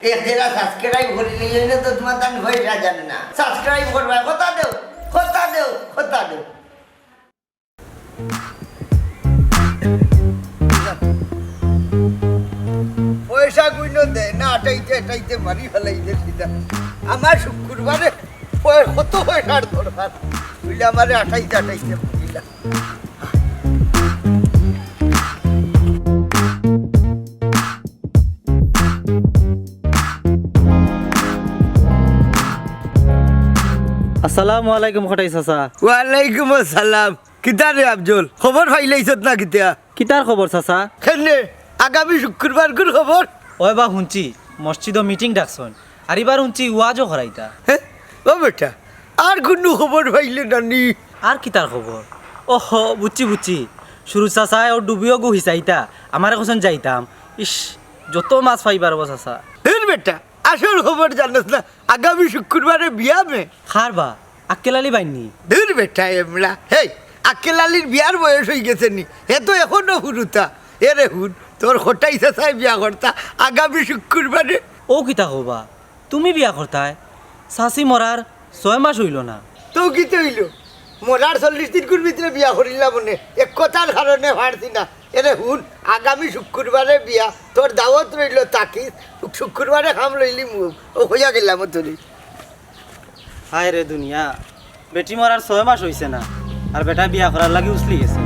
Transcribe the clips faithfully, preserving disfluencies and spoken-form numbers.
এক জেলা সাবস্ক্রাইব করিলে অইলে তো তুমার তান পয়সা জানে না। সাবস্ক্রাইব করবা, কথা দেও, কথা দেও, কথা দেও। পয়সা গুইনো দেয় না, আটাইতে আটাইতে মারি ফালাইলে সিধা। আমার শুক্রবারে পয়-, কত পয়সার দরকার, বুঝলে আমারে আটাইতে আটাইতে মারিলা। আসসালামু আলাইকুম কটাই চাচা। ওয়ালাইকুম আসসালাম। কিতা রে আফজল, খবর পাইলাইছত না কিতা? কিতার খবর চাচা? কেনে, আগামী শুক্রবারকুর খবর? ওই বা হুনছি, মসজিদো মিটিং ডাকছইন, আর ইবার হুনছি ওয়াজও করাইতা। হে, ও বেটা, আর কুনু খবর পাইলে না নি? আর কিতার খবর? ওহো, বুঝছি, বুঝছি। সুরুজ চাচায় ওর ডুবিও গু হিসাইতা, আমারে কইছইন যাইতাম। ইস, যত মাছ পাইবার ও চাচা। ধুর বেটা, আসল খবর জানোস না, আগামী শুক্রবারে বিয়া মে। কার বা? আক্কেল আলী বাইননি? ধুর বেটা এমলা, হেই, আক্কেল আলীর বিয়ার বয়স অইগেছে নি? হে তো এখনো হুরুতা। এরে হুন, তোর কটাই চাচায় বিয়া করতা আগামী শুক্রবারে। ও কিতা কও বা? তুমি বিয়া করতায়? চাচি মরার ছয় মাস অইলো না। তো কিতা অইলো? মরার চল্লিশ দিনকুর ভিতরে বিয়া করিলাম মনে, এক কথার কারণে পারছি না। এরে হুন, আগামী শুক্রবারে বিয়া, তোর দাওয়াত রইলো থাকিস, শুক্রবারে কাম লইলিমু, ও কইয়া গেলাম ও তোরে। হায় রে দুনিয়া, বেটি মরার ছয় মাস অইছে না, আর বেটা বিয়া করার লাগি উছলি গেছে।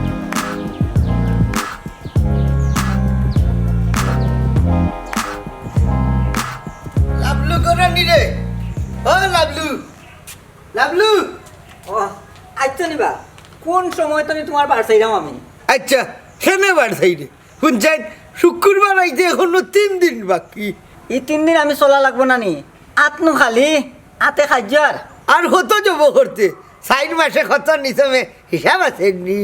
লাবলু ঘরো নি রে? ও লাবলু, লাবলু। ও, আইচ্ছা নি বা, কুন সময় তনে তুমার বাড়ি যাইরাম আমি? আইচ্ছা, কেনে বাড়ি যাইরে? হুনছইন, শুক্রবার আইতে এখনো তিন দিন বাকি। ই তিন দিন আমি চলা লাগবো না নি? আত নু খালি, আতে খাইজার। আর কত জব করতে? চাইর মাসে কত নিছমে হিসাব আছে নি?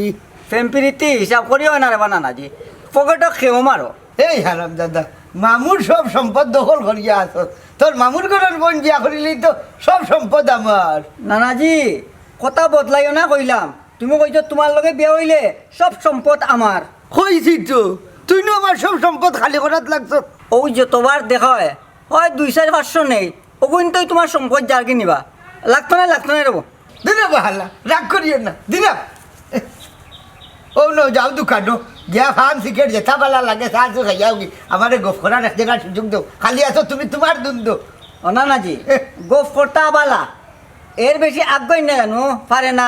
প্রেম পিরিতি হিসাব করিও না রে বা নানাজি, পকেটো খেও মারো। এই হারামজাদা, মামুর সব সম্পদ দখল করিয়া আছস। তোর মামুর ঘরর বইন বিয়া করিলেই তো সব সম্পদ আমার। নানাজি, কথা বদলাইও না কইলাম। তুমি কইছো তুমার লগে বিয়া অইলে সব সম্পদ আমার। কইছি তো, তুই নু আমার সব সম্পদ খালি করাত লাগছস। অউ যতবার দেখা অয়, অয় দুই চাইর পাঁচশো নেই, অগুইনতই তুমার সম্পদ যারগি নিবা। লাগতো নায়, লাগতো নায় রেবো। দিরাম বা হালা, রাগ করিও না, দিরাম। ও নু, যাও দোকানো, গিয়া পান সিগারেট যেতা বালা লাগে, চা চু খাইয়া অউগি। আমারে গফ করার এক জাগা সুযোগ দেও, খালি আছো তুমি তুমার দুন্দো। ও নানাজি, এ। গফ করতা বালা, এর বেশি আগ্রহ নাই জানো, পারে না।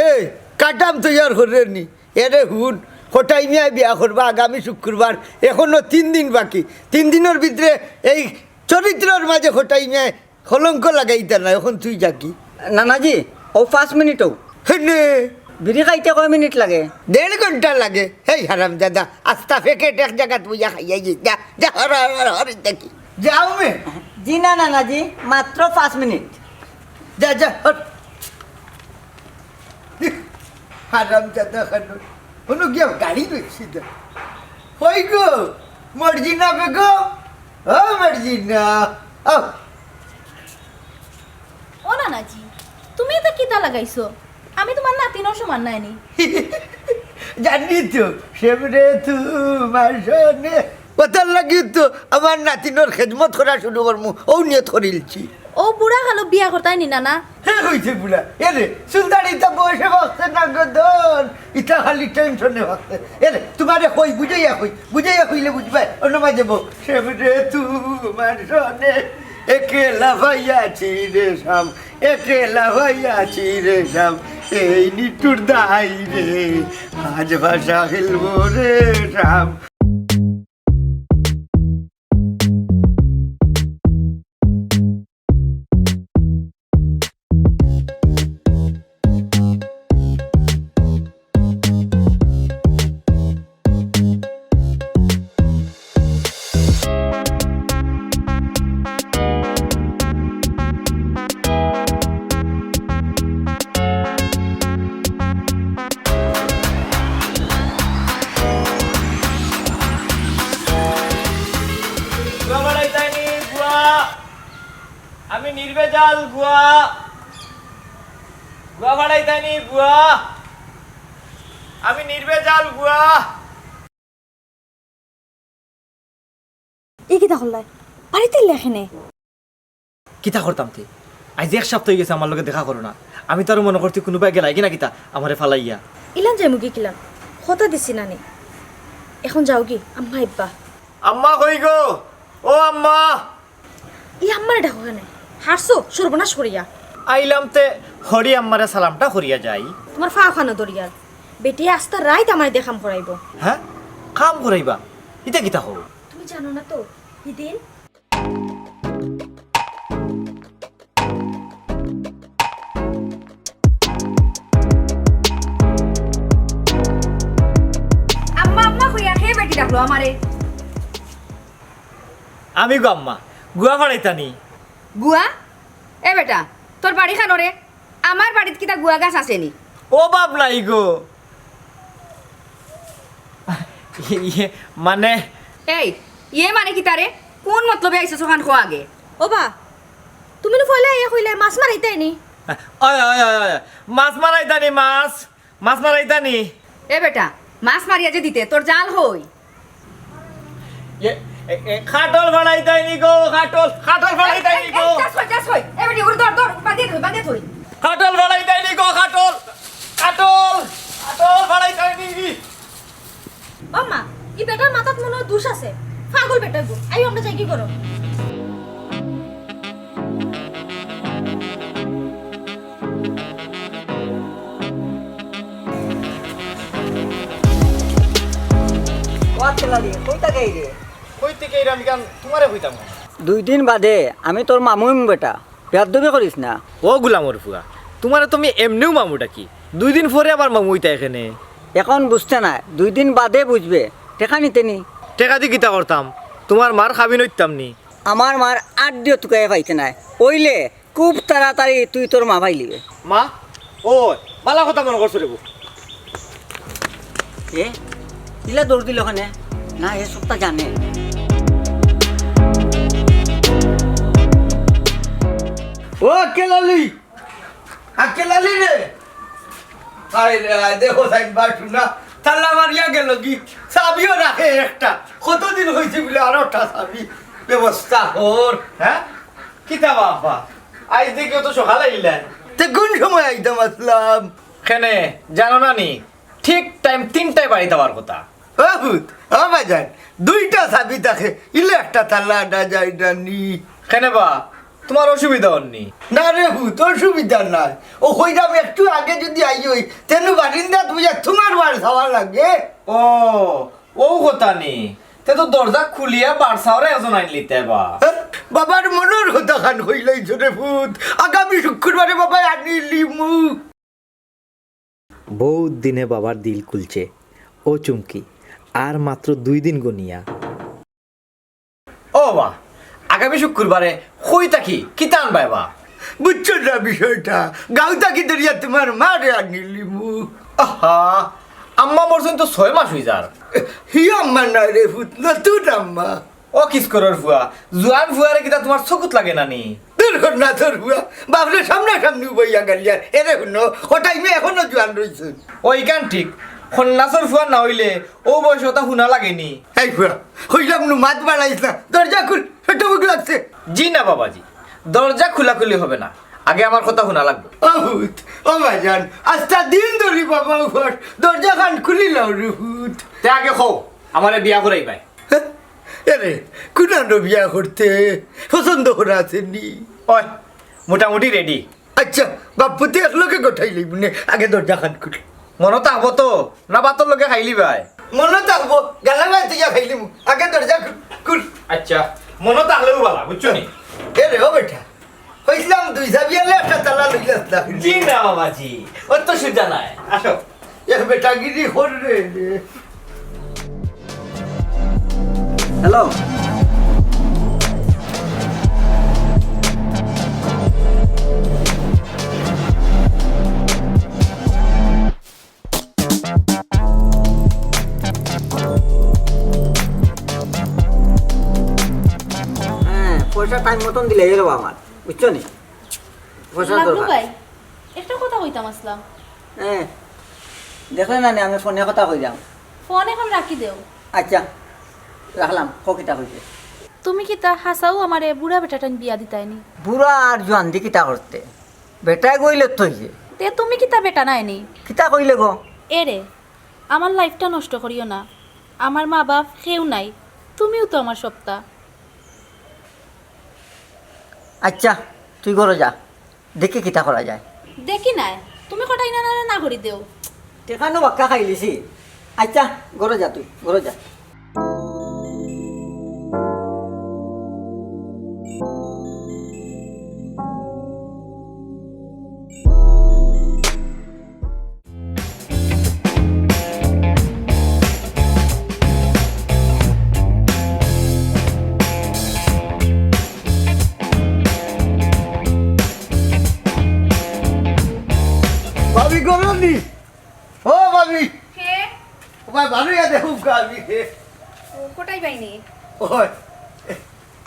এই, কাটাম তৈয়ার করিরে নি। এরে হুন, কটাই মিয়ায় বিয়া করবা আগামী শুক্রবার, এখনো তিন দিন বাকি। তিন দিনর ভিতরে এই চরিত্রর মাঝে কটাই মিয়ায় কলঙ্ক লাগাইতা না, এখন তুই যাগি। নানাজি, অউ পাঁচ মিনিট অউ। হেনে? বিড়ি খাইতে কয় মিনিট লাগে? দেড় ঘন্টা লাগে। হেই হারামজাদা, আস্তা প্যাকেট এক জাগাত বইয়া খাইয়া গিয়ে। যা, যা, হর, হর, হর, হর, দেখি। যাও মে। জি না নানাজি, মাত্র পাঁচ মিনিট। যা, যা, হর। হারামজাদা খানো। হুনো গিয়া গাড়ি রইছি তো। কই গো, মর্জিনা বেগম? ও মর্জিনা, আও। ও নানাজি, তুমি ইতা কিতা লাগাইছো? আমি তুমার নাতিনর সমান নায় নি। জানি তো, সেবরে তুমার সনে। অতার লাগি তো আমার নাতিনর খেদমত করা শুরু করমু, অউ নিয়ত করিলছি। অউ বুড়া কালো বিয়া করতায় নি নানা? হে কইছে বুড়া। এরে, চুলদাড়ি ইতা বয়সে ভাগছে না গো ধন, ইতা খালি টেনশনে ভাগছে। এরে, তুমারে কই, বুঝাইয়া কই, বুঝাইয়া কইলে বুঝবায়, অন্য মাঝে বউ। সেবরে তুমার সনে, একেলা ভাইয়া চিরে শাম, একেলা ভাইয়া চিরে শাম, এই নিটুর দাই রে, আজ ভাষা খেলবো রে শাম। গুয়া বাড়াইতায়নি, গুয়া। আমি নির্ভেজাল গুয়া। গুয়া বাড়াইতায়নি, গুয়া। আমি নির্ভেজাল গুয়া। ই কিতা করলায়? আরে, তে লেখেনে। কিতা করতাম তে? আইজ এক সপ্তাহ অইগেছে আমার লগে দেখা করো না। আমি তো আরো মনো করছি কুনুবায় গেলায়গি না কিতা আমারে ফালাইয়া। ইলান যাইমুগি কিলান? কথা দিছি না নি? এখন যাওগি, আম্মা আইবা। আম্মা কই গো? ও আম্মা! ই আম্মারে ডাকো কেনে? হারছো সর্বনাশ করিয়া। আইলাম তে হরি আম্মারে সালামটা করিয়া যাই। তুমার ফাও খানো দরিয়ার। বেটিয়ে আস্তা রাইত আমারে দিয়া কাম করাইবো। হে? কাম করাইবা? ইতা কিতা কও? তুমি জানো না তো, হিদিন আম্মা, আম্মা কইয়া কে বেটি ডাকলো আমারে? আমি গো আম্মা, গুয়া ফাড়াইতানি। গুয়া? এ বেটা, তোর বাড়ি খানো রে? আমার বাড়িত কিতা গুয়া গাছ আছে নি? ও বাপ নাই গো। ইয়ে, মানে এই, ইয়ে মানে কিতা রে? কোন মতলবে আইছস অখান ক আগে। ও বা, তুমি নু ফয়লা আইয়া কইলে মাছ মারাইতায় নি? ওই, ওই, ওই, ওই, মাছ মারাইতানি, মাছ, মাছ মারাইতানি। এ বেটা, মাছ মারিয়া যে দিতে, তোর জাল কই? এ, এ, এ, কাটল ফাড়াইতায় নি গো, কাটল, কাটল ফাড়াইতায় নি গো। এই, এই, যাস কই, যাস কই? এ বেটি, ওরে ধর, ধর, বান্ধিয়া থই, বান্ধিয়া থই। কাটল ফাড়াইতায় নি গো, কাটল, কাটল, কাটল ফাড়াইতায় নি। ও মা, ই বেটার মাথাত মনো অয় দুষ আছে। পাগল বেটা গো। আইও, আমরা যাইগি ঘরো। ও আচ্ছা লালি, কই থাকি রে? কই থাকি রে, আমি কেন তুমারে কইতাম? দুই দিন বাদে আমি তোর মামু অইমু বেটা, বেয়াদবি করিস না। ও গুলামর ফুয়া, তুমারে তো আমি এমনেউ মামু ডাকি, দুই দিন পরে আবার মামু অইতায় কেনে? এখন বুঝতে নায়, দুই দিন বাদে বুঝবে। টেকা নিতে নি? টেকা দি কিতা করতাম? তুমার মার কাবিন অইতাম নি? আমার মার আড্ডিও তুকাইয়া পাইতে নায়, অইলে খুব তাড়াতাড়ি তুই তোর মা পাইলিবে। মা? ও, বালা কথা মনো করছো রে বউ। এ, ইলা দৌড় দিল কেনে? না, এ সবটা জানে। ও আক্কেল আলী, আক্কেল আলী রে। আয় রে, আয়, দেখো সাইন বাসু না, তালা মারিয়া গেল কি? চাবিও রাখে একটা। কতদিন অইছে বুলে আরোটা চাবি ব্যবস্থা কর। হে? কিতা বা আব্বা? আইজ দেখি অত সকাল আইলায়। তে কুন সময় আইতাম আছলাম? কেনে, জানো না নি? ঠিক টাইম তিনটায় বাড়িত আওয়ার কথা। ও পুত, ও বাজান, দুইটা চাবি থাকে, ইলা একটা তালা আড্ডা যায় না নি। কেনে বা, তুমার অসুবিধা অর নি? না রে পুত, অসুবিধা নাই। ও কইরাম একটু আগে যুদি আই অই, তে নু বারিন্দাত বইয়া তুমার বার চাওয়া লাগে। ও, অউ কথা নি। তে তো দরজা খুলিয়া বার চাওয়ার একজন আনিলিতে বা। হে, বাবার মনর কথাখান কইলাইছো রে পুত। আগামী শুক্রবারে বাবায় আনিলিমু। বউত দিনে বাবার দিল খুলছে। ও চুমকি, আর মাত্র দুই দিন গনিয়া। ও বা, আগামী শুক্রবারে কই থাকি কিতা আনবায় বা? বুঝছো না বিষয়টা? গাঁও থাকি ধরিয়া তুমার মারে আনিলিমু। আহা, আম্মা মরছইন তো ছয় মাস অই যার। হি আম্মা নায় রে পুত, নতুন আম্মা। ও কিস করর ফুয়া, জুয়ান ফুয়ারে কিতা তুমার চকুত লাগে না নি? দূর কর না তোর ফুয়া, বাপরে সামনাসামনি বইয়া গালিয়ার। এরে হুনো, ও টাইমে এখনো জুয়ান রইছে। ও ইখান ঠিক, খন্নাসর ফুয়া না অইলে অউ বয়সে অতা হুনা লাগে নি। এই ফুয়া, কইলাম নু মাত বাড়াইস না, দরজা খুল, পেটো ভুক লাগছে। জি না বাবাজি, দরজা খুলাখুলি হবে না, আগে আমার কথা হুনা লাগবো। ও পুত, ও বাজান, আস্তা দিন ধরি বাবা উপর, দরজাখান খুলিলাও রে পুত। তে আগে কও, আমারে বিয়া করাইবায়? এরে, কুনানো বিয়া করতে? পছন্দ করা আছে নি? ওই, মোটামুটি রেডি। আচ্ছা, বাপ্পুতে একলগে গোটাই লইব নে, আগে দরজাখান খুল। মনো থাকবো তো? না ভাতর লগে খাইলিবায়? মনো থাকবো, গালা বায় তুইয়া খাইলিমু। আগে দরজা খুল, খুল। আচ্ছা, মনো থাকলেউ বালা, বুঝছো নি? এরে, ও বেটা, কইছিলাম দুই চাবি আনলে একটা তালা লইয়া আসলাম। জি না বাবাজি, অত সুজা নায়। আসো। এ বেটাগিরি কর রে। হ্যালো। হ্যাঁ, পয়সা টাইম মতন দিলে এলো আমার, বুঝছো নি? পয়সা লাভলু দরকার। ভাই, একটা কথা কইতাম আসলাম। হ্যাঁ, দেখলে না নি, আমি ফোনে কথা কইলাম। ফোন এখন রাখি দেও। আচ্ছা, রাখলাম। কও কিতা কইতে? তুমি কিতা হাছাউ আমারে বুড়া বেটাটাইন বিয়া দিতায়নি? বুড়া আর জোয়ান দি কিতা করতে? বেটায় কইলে তো অইছে। তে তুমি কিতা বেটা নায়নি? কিতা কইলে গো? এরে, আমার লাইফটা নষ্ট করিও না। আমার মা বাপ কেউ নাই, তুমিউ তো আমার সবতা। আইচ্ছা, তুই ঘরো যা, দেখি কিতা করা যায়। দেখি নায়, তুমি কটাই না, না, না করি দেও। টেকানো বাক্কা খাইলিছি। আইচ্ছা, ঘরো যা তুই, ঘরো যা। ভাবি, ঘরো নি? ও ভাবি। কে? ও ভাই, ভালো ইয়া দেখো, ভাবি। ও, কটাই ভাই নি? ওই।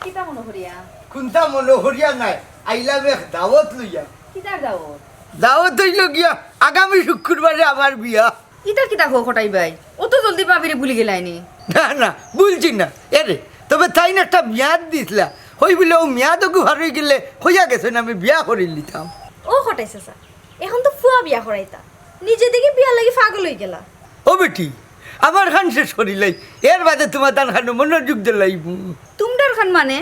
কিতা মনো করিয়া? কুনতা মনো করিয়া নায়, আইলাম এক দাওয়াত লইয়া। কিতার দাওয়াত? দাওয়াত অইলো গিয়া আগামী শুক্রবারে আমার বিয়া। ইতা কিতা কও কটাই ভাই? অত জলদি ভাবিরে ভুলি গেলায়নি? না, না, ভুলছি না। এরে, তবে তাইন একটা মেয়াদ দিছলা। কই বুলে অউ মেয়াদ অগু পার অইগেলে কইয়া গেছইন আমি বিয়া করিলিতাম। ও কটাই চাচা, এখন তো ফুয়া বিয়া করাইতা। নিজে দেখি বিয়ার লাগি পাগল অইগেলা। ও বেটি, আমার খান শেষ করিলাই, এর বাদে তুমার তান খানো মনোযোগ দিলাইমু। তুমরার খান মানে?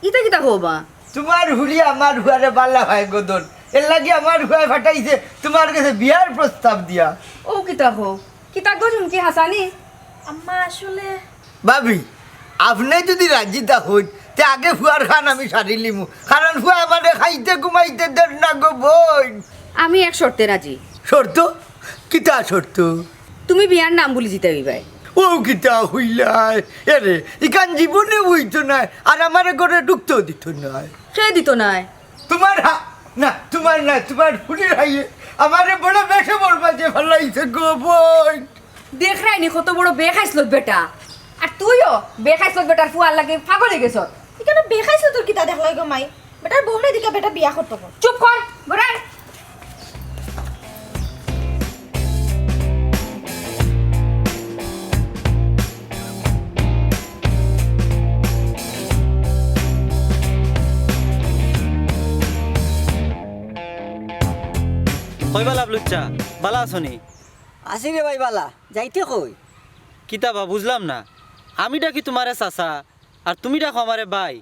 ইতা কিতা কও বা? তুমার ফুড়ি আমার ফুয়ারে বালা পায় গদন, এরলাগি আমার ফুয়ায় পাঠাইছে তুমার গেছে বিয়ার প্রস্তাব দিয়া। ও কিতা কও? কিতা গো ঝুমকি, হাছানি? আম্মা, আসলে ভাবি, আপনে যুদি রাজি থাকইন, তে আগে ফুয়ার খান আমি সারিলিমু, কারণ ফুয়ায় আমারে খাইতে ঘুমাইতে দের না গো বইন। আমি এক শর্তে রাজি। শর্ত? কিতা শর্ত? তুমি বিয়ার নাম ভুলি যিতায় অইবায়। ও কিতা কইলায়? এরে, ইখান জীবনে অইতো নায়, আর আমারে ঘরো ঢুকতেও দিতো নায়। কে দিতো নায়? তুমার হা-, না, তুমার না, তুমার ফুড়ির হাইয়ে আমারে বড় বেশে বরবাদে ফালাইছে গো বইন। দেখরায়নি কত বড় বেখাইছলত বেটা। আর তুইও বেখাইছলত বেটার ফুয়ার লাগি পাগল অইগেছত। ইখানো বেখাইছলতর কিতা দেখলায় গো মাই? বেটার বউরে দিকে বেটা বিয়া করতো কো। চুপ কর, ঘরো আয়। কই বা লাভলুচ্চা, বালা আছোনি? আছি রে ভাই বালা, যাইতে কই? কিতা বা বুঝলাম না, আমি ডাকি তুমারে চাচা, আর তুমি ডাকো আমারে ভাই।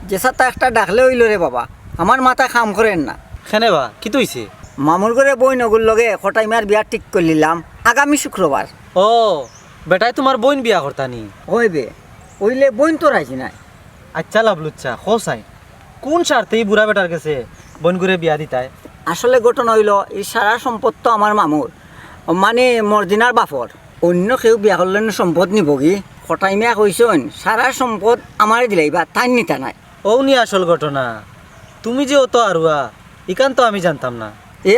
যে চাচা একটা ডাকলে অইলো রে বাবা, আমার মাথায় কাম করের না। কেনে বা, কিতা অইছে? মামুর ঘরে বইন অগুর লগে কটাই মিয়ার বিয়া ঠিক করিলিলাম আগামী শুক্রবার। ও, বেটায় তুমার বইন বিয়া করতানি? অয় বে, অইলে বইন তো রাজি নায়। আইচ্ছা লাভলুচ্চা, কও চাই, কুন স্বার্থে ই বুড়া বেটার গেছে বইনগুরে বিয়া দিতায়? আসলে ঘটনা অইলো, ই সারা সম্পদ তো আমার মামুর, মানে মর্জিনার বাপর। অইন্য কেউ বিয়া করলে নু সম্পদ নিবোগি? কটাই মিয়া কইছইন, সারা সম্পদ আমারে দিলাইবা, তাইন নিতা নায়। অউ নি আসল ঘটনা। তুমি যে অত আরুয়া, ইখান তো আমি জানতাম না। এ,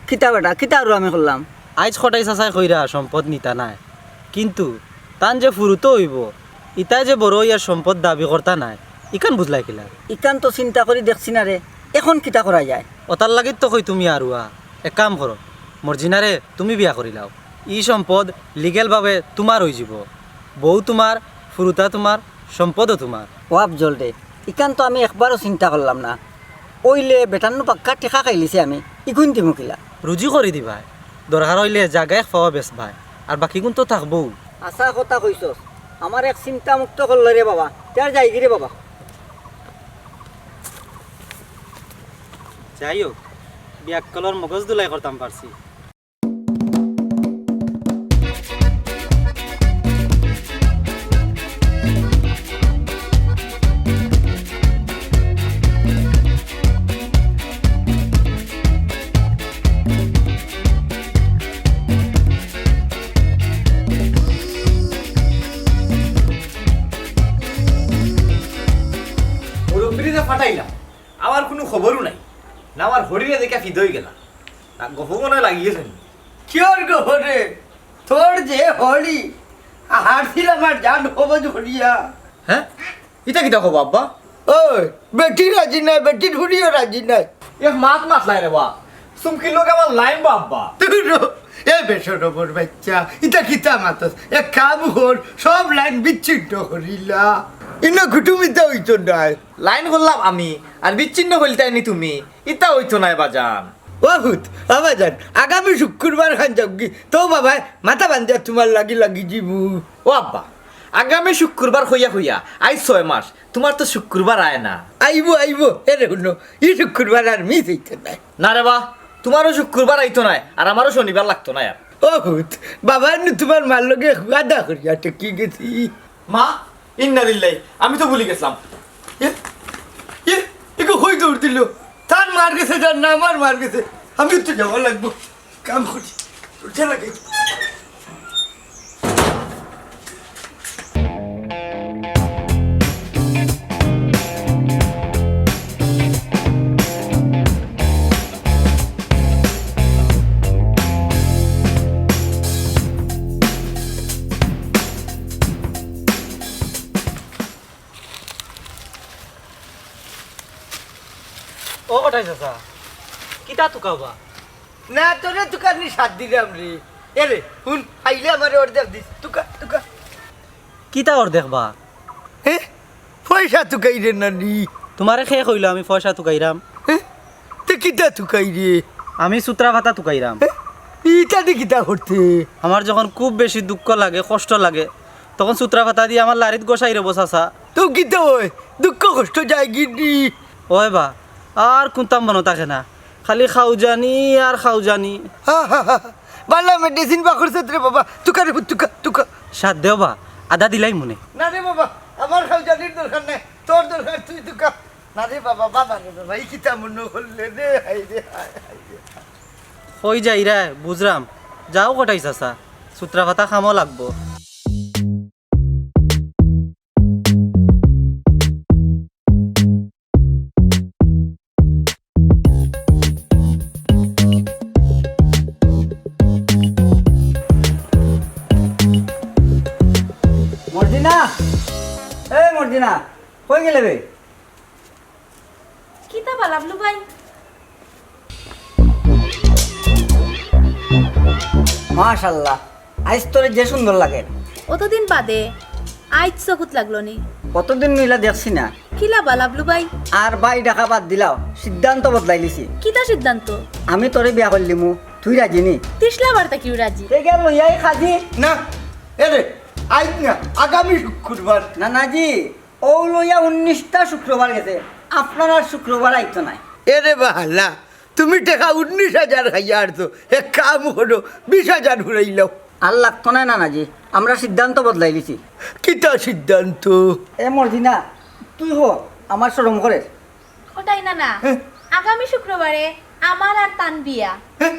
কিতা বেটা, কিতা আরুয়া আমি করলাম? আইজ কটাই চাচায় কইরা সম্পদ নিতা নায়, কিন্তু তান যে ফুরুতো অইবো, ইতায় যে বড় অইয়া সম্পদ দাবি করতা নায়, ইখান বুঝলায় কিলা? ইখান তো চিন্তা করি দেখছি না রে, এখন কিতা করা যায়? অতার লাগি তো কই তুমি আরুয়া, এক কাম করো, মর্জিনারে তুমি বিয়া করিলাও। ই সম্পদ লিগ্যাল ভাবে তুমার অইযিবো। বউ তুমার, ফুরুতা তুমার, সম্পদও তুমার। ও আফজল রে, ইখান তো আমি একবারও চিন্তা করলাম না। অইলে বেটার নু পাক্কা টেকা খাইলিছি আমি, ইগুন দিমু কিলা? রুজি করি দিবায়, দরকার অইলে জাগা এক পাওয়া বেচবায়, আর বাকিগুন তো থাকবোউ। হাছা কথা কইছস, আমারে এক চিন্তা মুক্ত করলে রে বাবা, তে আর যাইগি রে বাবা। যাই হোক, বিয়াক্কলর মগজ ধুলাই করতাম পারছি। মুরব্বিরে যে ফাটাইলাম, আমার কুনু খবরও নাই। না আমার হরিরে দেখিয়া ফিদা অইগেলা। না গফ মনে লাগিগেছে নি? কিওর গফ রে? তোর যে হরি, হারছিল আমার জান কবজ করিয়া। হে? ইতা কিতা কও বা আব্বা? ওই, বেটি রাজি নায়, বেটির হরিও রাজি নায়। এ মাত মাতলায় রে বা। চুমকির লগে আমার লাইন বা আব্বা। দূর হ, এ বেশরমর বাইচ্চা, ইতা কিতা মাতস? এক কাম কর, সব লাইন বিচ্ছিন্ন করিলা। ইনো কুটুম ইতা অইতো নায়। লাইন করলাম আমি, আর বিচ্ছিন্ন করিলাইতায় নি তুমি, ইতা অইতো নায় বাজান। ও পুত, ও বাজান, আগামী শুক্রবার খান যাওগি। তো বাবায় মাথা বান্ধিয়া তুমার লাগি লাগি যিবো। ও আব্বা, আগামী শুক্রবার কইয়া কইয়া আইজ ছয় মাস, তুমার তো শুক্রবার আয় না। আইবো, আইবো, এরে হুনো, ই শুক্রবার আর মিস অইতো নায়। না রে বা, তুমারও শুক্রবার আইতো নায়, আর আমারও শনিবার লাগতো নায় আর। ও পুত, বাবায় নু তুমার মার লগে ওয়াদা করিয়া ঠকি গেছি। মা, ইন্না লিল্লাহি, আমি তো ভুলি গেছলাম। এ, এ, এগু কই দৌড় দিল? তার মার গেছে, যার না আমার মার গেছে। আমি তো যাওয়া লাগবো। কাম করি। দরজা লাগাই। ও কটাই চাচা, কিতা তুকাও বা? না, তোরে তুকানি সাত দিলাম রে। এরে, হুন, আইলে আমারে অর্ধেক দিস। তুকা, তুকা। কিতা অর্ধেক বা? হে? পয়সা তুকাইরে না নি? তুমারে কে কইলো আমি পয়সা তুকাইরাম? হে? তে কিতা তুকাইরে? আমি সুত্রা ফাতা তুকাইরাম। হে? ইতা দি কিতা করতে? আমার যখন খুব বেশি দুঃখ লাগে, কষ্ট লাগে, তখন সুত্রা ফাতা দি আমার লাড়িত গোসাই রে বা চাচা। তো কিতা অয়? দুঃখ কষ্ট যায়গি নি? অয় বা, আর কুন্তা মনো থাকে না, খালি খাউজানি আর খাউজানি। হা, হা, হা। বালা মেডিসিন বা করছে রে বাবা। তুকা রে পুত, তুকা, তুকা। সাত দেও বা, আধা দিলাইমু নে। না রে বাবা, আমার খাউজানির দরকার নাই, তোর দরকার তুই তুকা। না রে বাবা, বাবা রে বাবা, ই কিতা মনো করলে রে, হায় রে, হায়, হায় রে। কই যাইরায়, বুঝরাম। যাও কটাই চাচা, সুত্রা ফাতা কামো লাগবো। মর্জিনা, এ মর্জিনা, কই গেলে বে? কিতা বা লাভলু ভাই? মাশাআল্লাহ, আইজ তোরে যে সুন্দর লাগে। অতদিন বাদে আইজ চকুত লাগলো নি? কতদিন নু ইলা দেখছি না। কিলা বা লাভলু ভাই? আর ভাই ডাকা বাদ দিলাও, সিদ্ধান্ত বদলাইলিছি। কিতা সিদ্ধান্ত? আমি তোরে বিয়া করলিমু, তুই রাজি নি? তিসলা বার্তা কিউ রাজি? তে গেল লইয়াই খাজি। না, এরে, আইজ না, আগামী শুক্রবার। না, না জি, অউ লইয়া উনিশটা শুক্রবার গেছে, আপনার আর শুক্রবার আইতো নায়। এরে বাহালা, তুমি টেকা উনিশ হাজার খাইয়া আরছো, এক কাম করো, বিশ হাজার ফুরাইলাও। আর লাগতো নায় নানাজি, আমরা সিদ্ধান্ত বদলাইলিছি। কিতা সিদ্ধান্ত? এ মর্জিনা, তুই হ, আমার শরম করের। ওটাই না না, হ্যাঁ। আগামী শুক্রবারে আমার আর তান বিয়া। হ্যাঁ?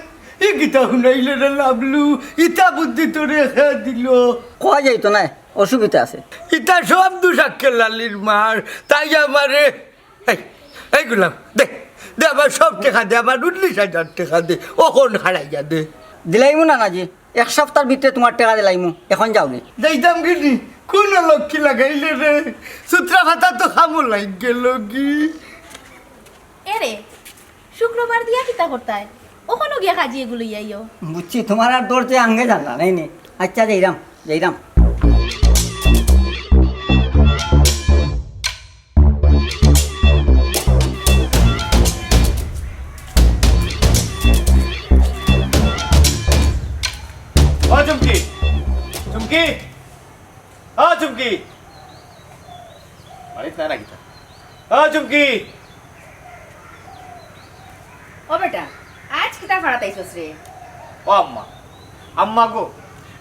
ই কিতা হুনাইলে রে লাভলু, ইতা বুদ্ধি তোরে কে দিলো? কওয়া যাইতো নায়, অসুবিধা আছে। ইতা সব দুষ আক্কেল আলীর মার, তাই আমারে এই, এই গুলাম, দে, দে আমার সব টেকা দে, আমার উনিশ হাজার টেকা দে, অখন হারাইয়া দে। দিলাইমু নানাজি, এক সপ্তাহর ভিতরে তুমার টেকা দিলাইমু, এখন যাওগি। যাইতাম গি নি, কুন অলক্ষী লাগাইলে রে, সুত্রা ফাতা তো কামো লাগি গেলো গি। এরে, শুক্রবার দিয়া কিতা করতায়? অখনো গিয়া খাজি এগু লইয়া আইও। বুঝছি, তুমার আর দরজা আঙ্গে জানলা নাই নি। আচ্ছা, যাইরাম, যাইরাম। ও চুমকি, চুমকি, ও চুমকি। বাড়িত নাই নাকি তা? ও চুমকি! ও বেটা, আইজ কিতা ফাড়াত আইছস রে? ও আম্মা, আম্মা গো,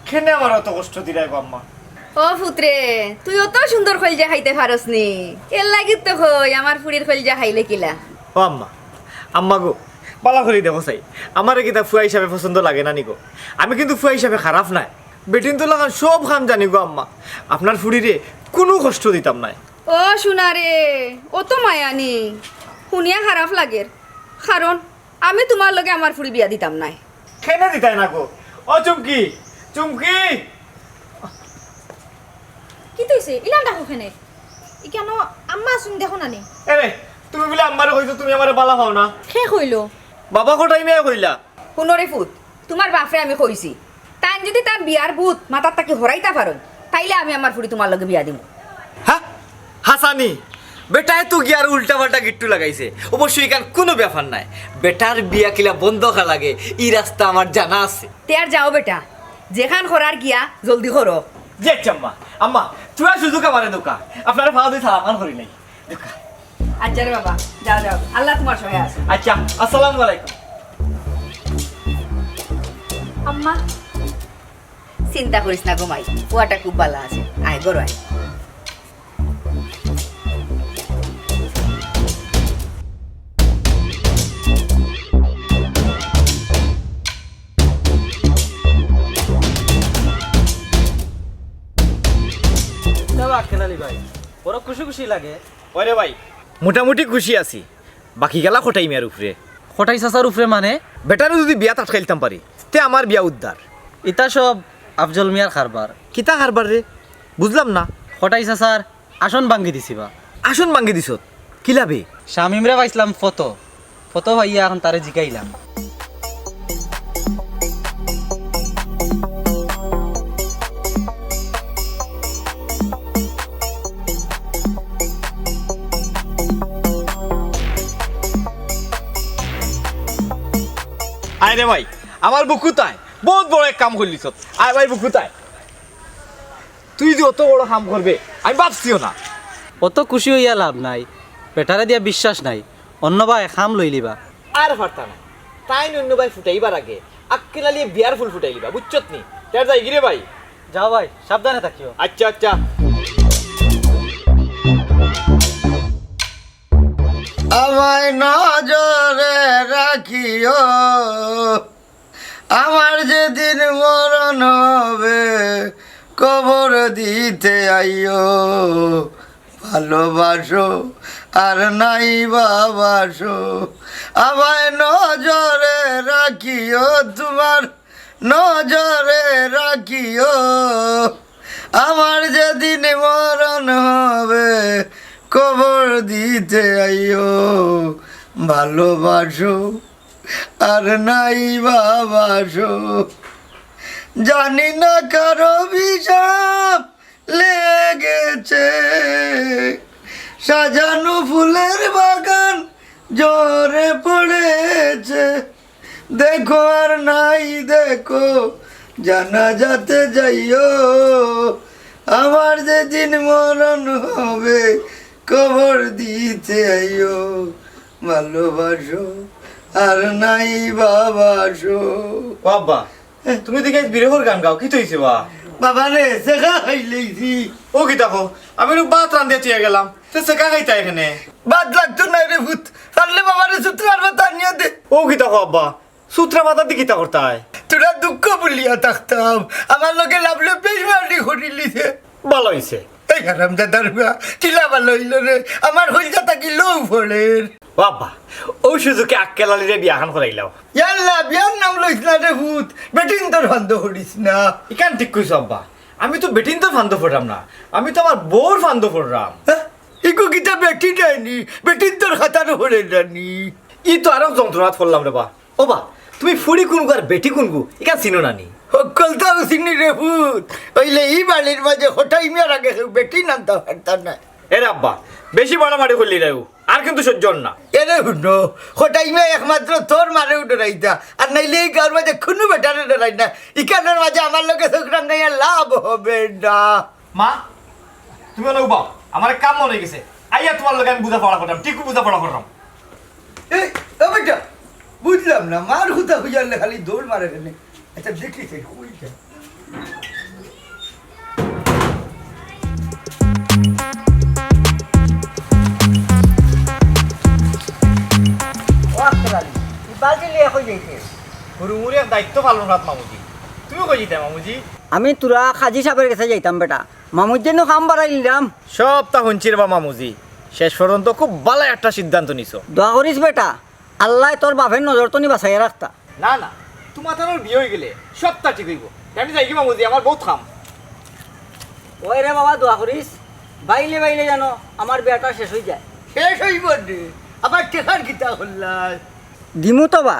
কেনে আমারে অত কষ্ট দিরায় গো আম্মা? ও ফুতরে, তুই অত সুন্দর কইলজা খাইতে পারস নি, এর লাগি তো কই আমার ফুড়ির কইলজা খাইলে কিলা। ও আম্মা, আম্মা গো, বালা করি দেখো চাই, আমারে কিতা ফুয়া হিসাবে পছন্দ লাগে না নি গো? আমি কিন্তু ফুয়া হিসাবে খারাপ নায়, বেটিন্তর লাখান সব কাম জানি গো আম্মা। আপনার ফুড়িরে কুনু কষ্ট দিতাম নায়। ও সোনা রে, অত মায়া নি, হুনিয়া খারাপ লাগের, কারণ আমি তুমার লগে আমার ফুড়ি বিয়া দিতাম নায়। কেনে দিতায় না গো? ও চুমকি, চুমকি। কিতা অইছে? ইলান ডাকো কেনে? ইকানো আম্মা আছইন দেখো না নি? এরে, তুমি বুলে আম্মারে কইছো তুমি আমারে বালা পাও না? কে কইলো? বাবা কটাই মিয়া কইলা। হুনো রে ফুত, তুমার বাফরে আমি কইছি, তাইন যুদি তান বিয়ার ভূত মাথার থাকি হরাইতা পারইন, তাইলে আমি আমার ফুড়ি তুমার লগে বিয়া দিমু। হ্যাঁ? হাছানি, বেটায় তো গিয়া আরো উল্টা পাল্টা গিট্টু লাগাইছে। অবশ্য ইখান কুনু ব্যাপার নায়। বেটার বিয়া কিলা বন্ধ অওয়া লাগে, ই রাস্তা আমার জানা আছে। তে আর যাও বেটা, যেখান করার গিয়া জলদি করো। জি আচ্ছা আম্মা, আম্মা, তুমরা সুযোগ আমারে দেউক্কা, আপনারার পাও ধরি সালাম খান করি নাই। দেউক্কা। আচ্ছা রে বাবা, যাও যাও, আল্লাহ তুমার সঙ্গে আছে। আচ্ছা, আসসালামু আলাইকুম। আম্মা, চিন্তা করিস না গো মাই, ফুয়াটা খুব ভালা আছে। আয়, ঘরো আয়। কিতা বা আক্কেল আলী ভাই, বড় খুশি খুশি লাগে। ওরে ভাই, মোটামুটি খুশি আছি। বাকি গেলা কটাই মিয়ার উপরে। কটাই চাচার উপরে মানে? বেটারে যুদি বিয়াত আটকাইলতাম পারি, তে আমার বিয়া উদ্ধার। ইতা সব আফজল মিয়ার কারবার। কিতা কারবার রে? বুঝলাম না। কটাই চাচার আসন ভাঙ্গি দিছি বা। আসন ভাঙ্গি দিছত? কিলাবে? শামিমরে পাইছলাম ফটো। ফটো পাইয়া অখন তারে জিকাইলাম। আয় রে ভাই, আমার বুকুত আয়, বউত বড় এক কাম করিলিছত। আয় ভাই, বুকুত আয়। তুই যে অত বড় কাম করবে, আমি ভাবছিও না। অত খুশি অইয়া লাভ নাই, বেটারে দিয়া বিশ্বাস নাই, অন্য বায় কাম লইলিবা। আর পারতা না, তাইন অন্য বায় ফুটাইবার আগে আক্কেল আলীয়ে বিয়ার ফুল ফুটাইলিবা, বুঝছত নি? তে আর যাইগি রে ভাই। যাও ভাই, সাবধানে থাকিও। আচ্ছা, আচ্ছা। আমায় নজরে রাখিও, আমার যেদিন মরণ হবে, কবর দিতে আইও। ভালোবাসো আর নাই বা বাসো, আমায় নজরে রাখিও, তুমার নজরে রাখিও। আমার যেদিন মরণ হবে, কবর দিতে আইও। ভালোবাসো আর নাই বা বাসো, জানি না কার অভিশাপ লেগেছে। সাজানো ফুলের বাগান ঝরে পড়েছে। দেখো আর নাই দেখো, জানাজাতে যাইও। আমার যেদিন মরণ হবে, কবর দিতে আইও। ভালোবাসো আর নাই বা বাসো। ও আব্বা, তুমি দেখি আইজ বিরহর গান গাও, কিতা অইছে বা? বাবা রে, ছেকা খাইলাইছি। ও কিতা কও? আমি অনো ভাত রান্ধিয়া থইয়া গেলাম, তে ছেকা খাইতায় কেনে? ভাত লাগতো নায় রে পুত, পারলে বাবারে ছুত্রার পাতা আনিয়া দে। ও কিতা কও আব্বা, ছুত্রার পাতা দি কিতা করতায়? তোরা দুঃখ ভুলিয়া থাকতাম, আমার লগে লাভলে বেইমানি করিলিছে। ভালা অইছে। এই হারামজাদার পুয়া, কিলা ভালা অইলো রে? আমার কইলজা থাকি লউ পড়ের। ও আব্বা, অউ সুযোগে আক্কেল আলীরে বিয়াখান করাইলাও। ইয়াল্লা, বিয়ার নাম লইস না রে পুত, বেটিন্তর ফান্দো পড়িস না। ইখান ঠিক কইছো আব্বা, আমি তো বেটিন্তর ফান্দো পড়রাম না, আমি তো আমার বউর ফান্দো পড়রাম। হ্যাঁ? ইগু কিতা বেটি নায়নি, বেটিন্তর খাতারও পড়ের নানি। ই তো আরক যন্ত্রণাত পড়লাম রে বা। ও বা, তুমি ফুড়ি কুনগু আর বেটি কুনগু, ইখান চিনো না নি? হক্কলতাউ চিনি রে পুত, অইলে ই বাড়ির মাঝে কটাই মিয়ার আগে কেউ বেটি নানতা পারতা নায়। এরে আব্বা, বেশি বাড়াবাড়ি করিলাইরায়, আর কিন্তু সইজ্য অর না। এরে হুনো, কটাই মিয়া একমাত্র তোর মারেউ ডরাইতা, আর নাইলে ই গাউর মাঝে কুনু বেটারে ডরাইন না। ইখানর মাঝে আমার লগে চউখ রাঙ্গাইয়া লাভ হবে না। মা, তুমি অনো উবাও, আমার এক কাম মনো অইগেছে, আইয়া তুমার লগে আমি বুঝাপড়া কররাম, ঠিকউ বুঝাপড়া কররাম। এই, ও বেটা, বুঝলাম না, মার কথা কইয়ারলে খালি দৌড় মারে কেনে। আচ্ছা, দেখি সেই কইটা। ও আক্কেল আলী, ই বালতি লইয়া কই যাইতে? হুরুমুরু এক দায়িত্ব পালন করাত মামুজি। তুমি কই যাইতায় মামুজি? আমি তোরা কাজী সাবর গেছে যাইতাম বেটা, মামুর জন্য কাম বাড়াই নিলাম। সবতা হুনছি রে বা মামুজি, শেষ পর্যন্ত খুব ভালা একটা সিদ্ধান্ত নিছো। দোয়া করিস বেটা, আল্লায় তোর বাপর নজর তনে বাঁচাইয়া রাখতা। না, না, তুমার তানোর বিয়া অইগেলে সবতা ঠিক অইবো। তে আমি যাইগি মামুজি, আমার বউত কাম। ওই রে বাবা, দোয়া করিস, বাইলে বাইলে যেন আমার বিয়াটা শেষ অইযায়। শেষ অইবো রে, আবার টেকার কিতা করলায়? দিমু তো বা,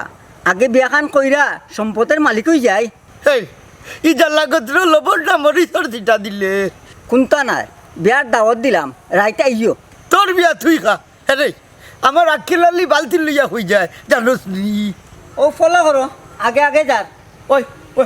আগে বিয়াখান কইরা সম্পদের মালিক অইযাই। হেই, ই জ্বালা গত্র লবণ না মরিচর ছিটা দিলে। কুন্তা নায়, বিয়ার দাওয়াত দিলাম, রাইত আইও। তোর বিয়া তুই খা। আরে, আমার আক্কেল আলী বালতি লইয়া কই যায়, জানোস নি? ও ফলো করো, আগে আগে যার। ওই, ওই।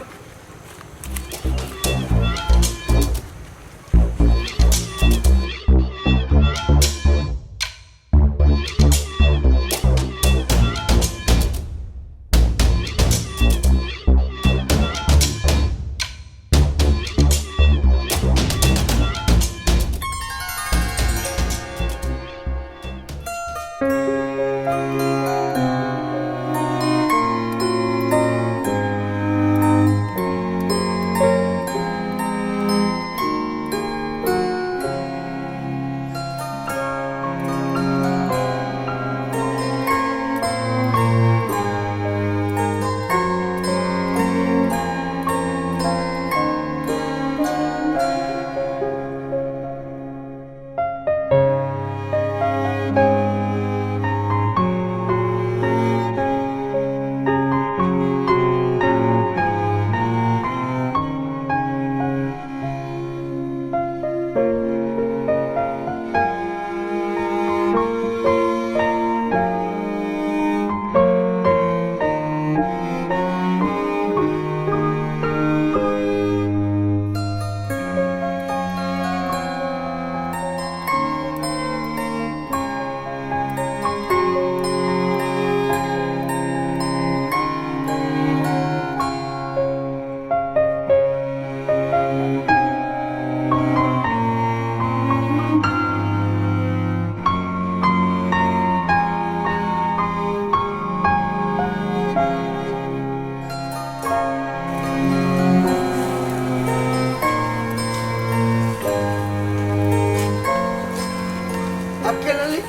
আক্কেল আলী,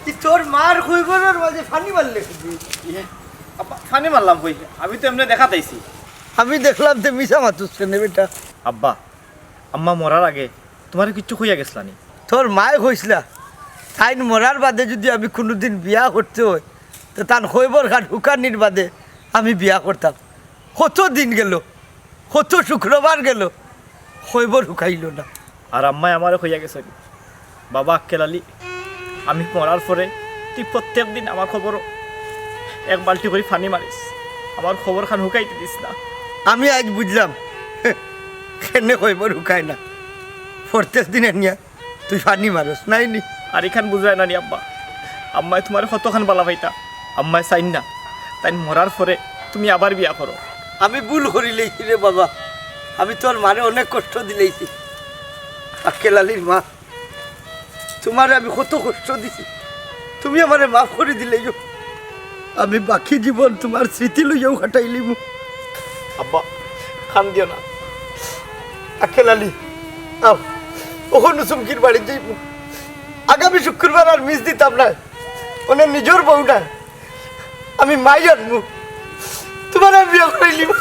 ই তোর মার কইবরর মাঝে ফানি মারলে কিতা? ইয়ে, আব্বা, ফানি মারলাম কই? আমি তো এমনে দেখাত আইছি। আমি দেখলাম তে মিছা মাতুস কেনে বেটা? আব্বা, আম্মা মরার আগে তুমারে কিচ্ছু কইয়া গেছলা নি? তোর মায়ে কইছলা, তাইন মরার বাদে যুদি আমি কুনুদিন বিয়া করতে অয়, তে তান কইবর খান হুকানির বাদে আমি বিয়া করতাম। কত দিন গেল, কত শুক্রবার গেল, কইবর হুকাইল না। আর আম্মায় আমারে কইয়া গেছইন, "বাবা আক্কেল আলী, আমি মরার পরে তুই প্রত্যেক দিন আমার কবরো এক বালতি করি ফানি মারিস, আমার কবর খান হুকাইতে দিস না।" আমি আইজ বুঝলাম, কেনে কইবর হুকায় না, প্রত্যেক দিন আনিয়া তুই ফানি মারস, নায় নি? আর ইখান বুঝরায় না নি আব্বা, আম্মায় তুমারে কতখান বালা পাইতা, আম্মায় চাইন না, তাইন মরার পরে তুমি আবার বিয়া করো। আমি ভুল করিলাইছি রে বাবা, আমি তোর মারে অনেক কষ্ট দিলাইছি। আক্কেল আলীর মা, তুমারে আমি কত কষ্ট দিছি, তুমি আমারে মাফ করি দিলাইও। আমি বাকি জীবন তুমার স্মৃতি লইয়াউ কাটাইলিমু। আব্বা, কান্দিও না। আক্কেল আলী, আও, অখনউ চুমকির বাড়িত যাইমু। আগামী শুক্রবার আর miss দিতাম নায়। অনে নিজর বউ নায়, আমি মাই আনমু। তুমারে আমি বিয়া করাইলিমু।